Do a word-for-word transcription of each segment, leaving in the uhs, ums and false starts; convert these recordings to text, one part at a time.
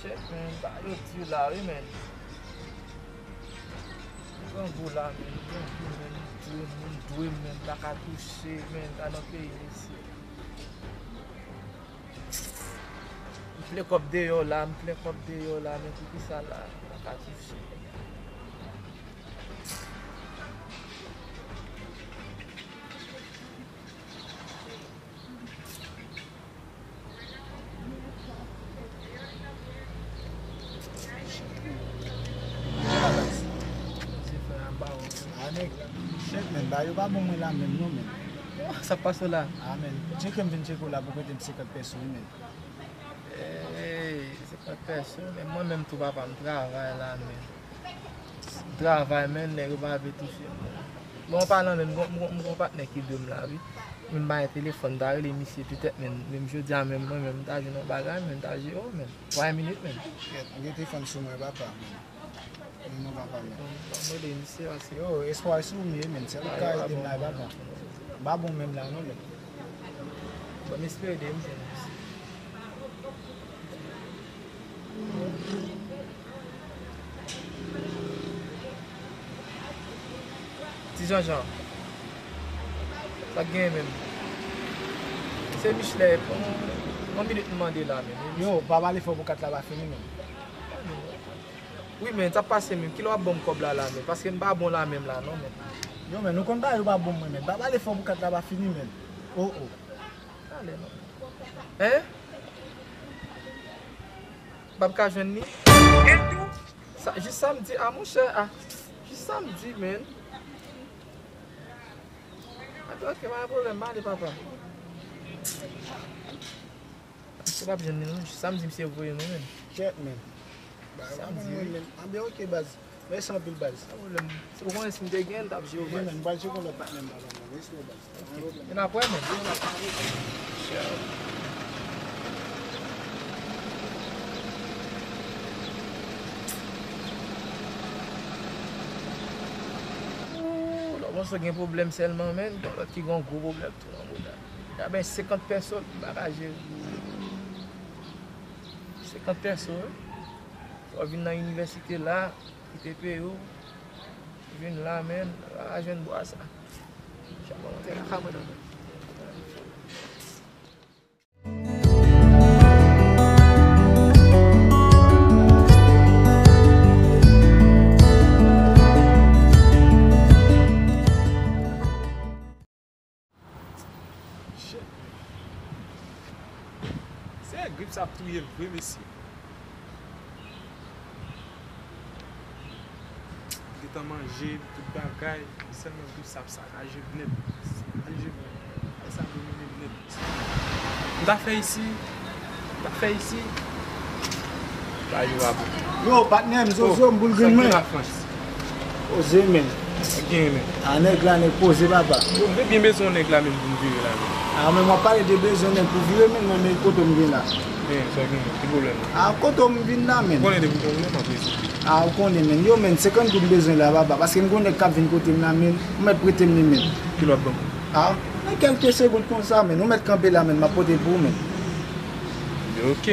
Shit, man, sa yo di la, wi, man. Grangou la, man, grangou, man, m dwe, m dwe, man, m pa ka touche, man, sa nan peyi m isi. M plen kòb deyò la, m plen kòb deyò la, men poukisa la, m pa ka touche. Ah, nèg, shit, man, bagay yo pa bon mwen la menm non, man. Sa k pase w la? Ah, man, tcheke m vin tcheke w la pou prete m senkant pèso, wi, man. Ey, senkant pèso, men mwen menm tou papa, m travay la, men. M travay, men, nèg yo pa vle touche m. Bon, an palan menm, m gon, m gon, m gon patnè ki dwe m la, wi. Men m pa gen telefòn, m ta rele misye petèt, men, menm jodi a, menm mwen, menm m ta jwenn yon bagay, men m ta jere w, men. Twa minit, men. Kèt, m gen telefòn sou mwen, papa, men. Non, non, papa, men. Bon, bon, m rele misye, paske yo, espwa sou m ye, men. Sèl ou ka ede m la, papa. M pa bon menm la, non, men. Bon, m espere de m jwenn misye. Ti Janjan. Sa k genyen menm? Se Michelet, yon, yon minit m mande la menm. Yo, pa pale fò pou kat la pa fini menm. Wi, men, sa k pase menm? Kilè w ap ban m kòb la, la menm? Paske m pa bon la menm la, non, men. Yo, men, nou konn bagay yo pa bon mwen, men. Pa pale fò pou kat la pa fini, men. Oh, oh. Pale, non. Hein? M p ap ka jwenn li? Sa, jis samdi, a, monchè, a. Jis samdi, men. Anben, ok, pa gen pwoblèm, m ale, papa. Misye p ap jwenn li, non. Jis samdi, misye voye nou, men. Kèt, men. Samdi, wi. Anben, ok, baz. Mèsi anpil, baz. Pa pwoblèm. Ou konnen si m te gen, m t ap jere w, baz. Wi, men, m pral tcheke yon lòt patnè m, baz. Ok. N ap wè, men. Ooh, lòt mwen gen pwoblèm sèlman, men. Gen lòt ki gen yon gwo pwoblèm tou nan mouda. Gade senkant pèso, m pa ka jere. Senkant pèso, wi. Fò w vin nan inivèsite la, kite peyi w, vin la, men, pa ka jwenn bwa sa. Chak mwen monte lakay mwen nan men. Shit. Se grip sa ap touye l vre, mesye. Gentan manje, tout bagay, sèlman grip sa ap sakaje m nèt. Sakaje m nèt. Bagay sa domine m nèt. M ta fè isi, m ta fè isi. Ba yo ap. Yo, patnè m, Zozo, m boul grenn mwen. Poze, men. Sa gen, men. A, nèg la, nèg poze, papa. Yo, m te byen bezwen nèg la, men, pou m vire la, men. A, men w ap pale de bezwen nèg pou vire, men, mwen, men kote m gen la. Men, sa gen, ki pwoblèm? A, kote m vin la, men. Ou konnen depi m gen pwoblèm, m ap rete. A, ou konnen, men. Yo, men, senkant goud m bezwen la, papa, paske m gon nèg k ap vin kote m la, men. Ou mèt prete m li, men. Kilè w ap ban m? A, nan kèlke segonn konsa, men. Ou mèt kanpe la, men. M ap pote l pou ou, men. Yo, ok.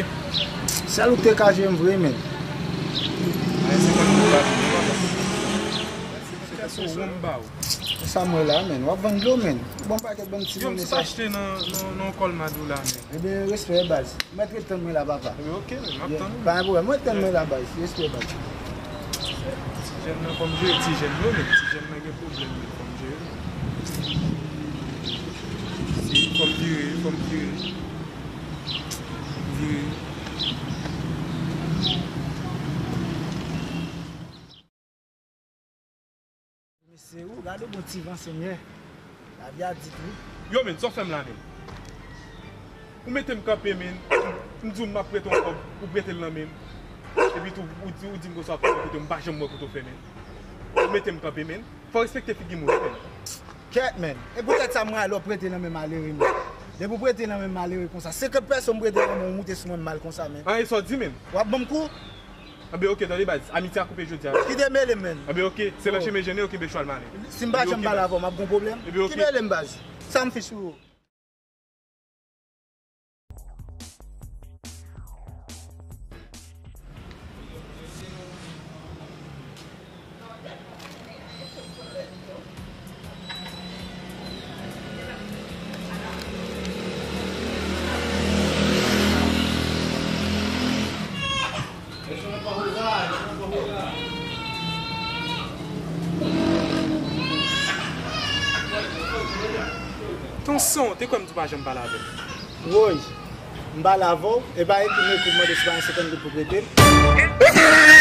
Sèl ou k te ka jere m vre, men. Ay, senkant goud pa vini, papa. Senkant goud m ba ou. Sa m wè la, men. W ap vann dlo, men. Bon, pakèt bann ti monnen sa. Yo, m sot achte nan, nan, nan Colmado la, men. Ebyen, respè, baz. Mèt ret tann mwen la, papa. Ebyen, ok, men, m ap tann ou. Pa gen pwoblèm. Mwen tann mwen la, baz. Respè, baz. Ti jèn nan, fò m jere ti jèn yo, men. Ti jèn nan gen pwoblèm, men. Fò m jere. Si, fò m vire, fò m vire. Vire. Mesye, ou gade yon bon ti van, Senyè. Lavi a di tou. Yo, men, sa w fè m la, men? Ou mete m kanpe, men. M di w m ap prete w kòb, ou prete l nan men m. Epi tou, ou di, ou di m konsa w ap prete kote m, m pa janm wè kote w fè, men. Ou mete m kanpe, men. Fò w respekte figi moun, men. Kèt, men. E poutèt sa, m rale w prete nan men malere, men. Depi w prete nan men malere konsa, senkant pèso m prete nan men w, ou moute sou mwen mal konsa, men. An, e sa w di, men? W ap ban m kou? Anben, ok, tande, baz. Amitye a koupe jodi a. Kite mele m, men. Anben, ok, se nan chemen jene yo kenbe chwal malen. Si m pa janm pale avè w, m ap gon pwoblèm? Anben, ok. Kite mele m, baz. Sa m fich pou ou. San, ou te kwè m di w pa janm pale avè m? Woy, m pale avè w, e pa ekri m ekri m mande si w pa gen senkant goud pou prete m.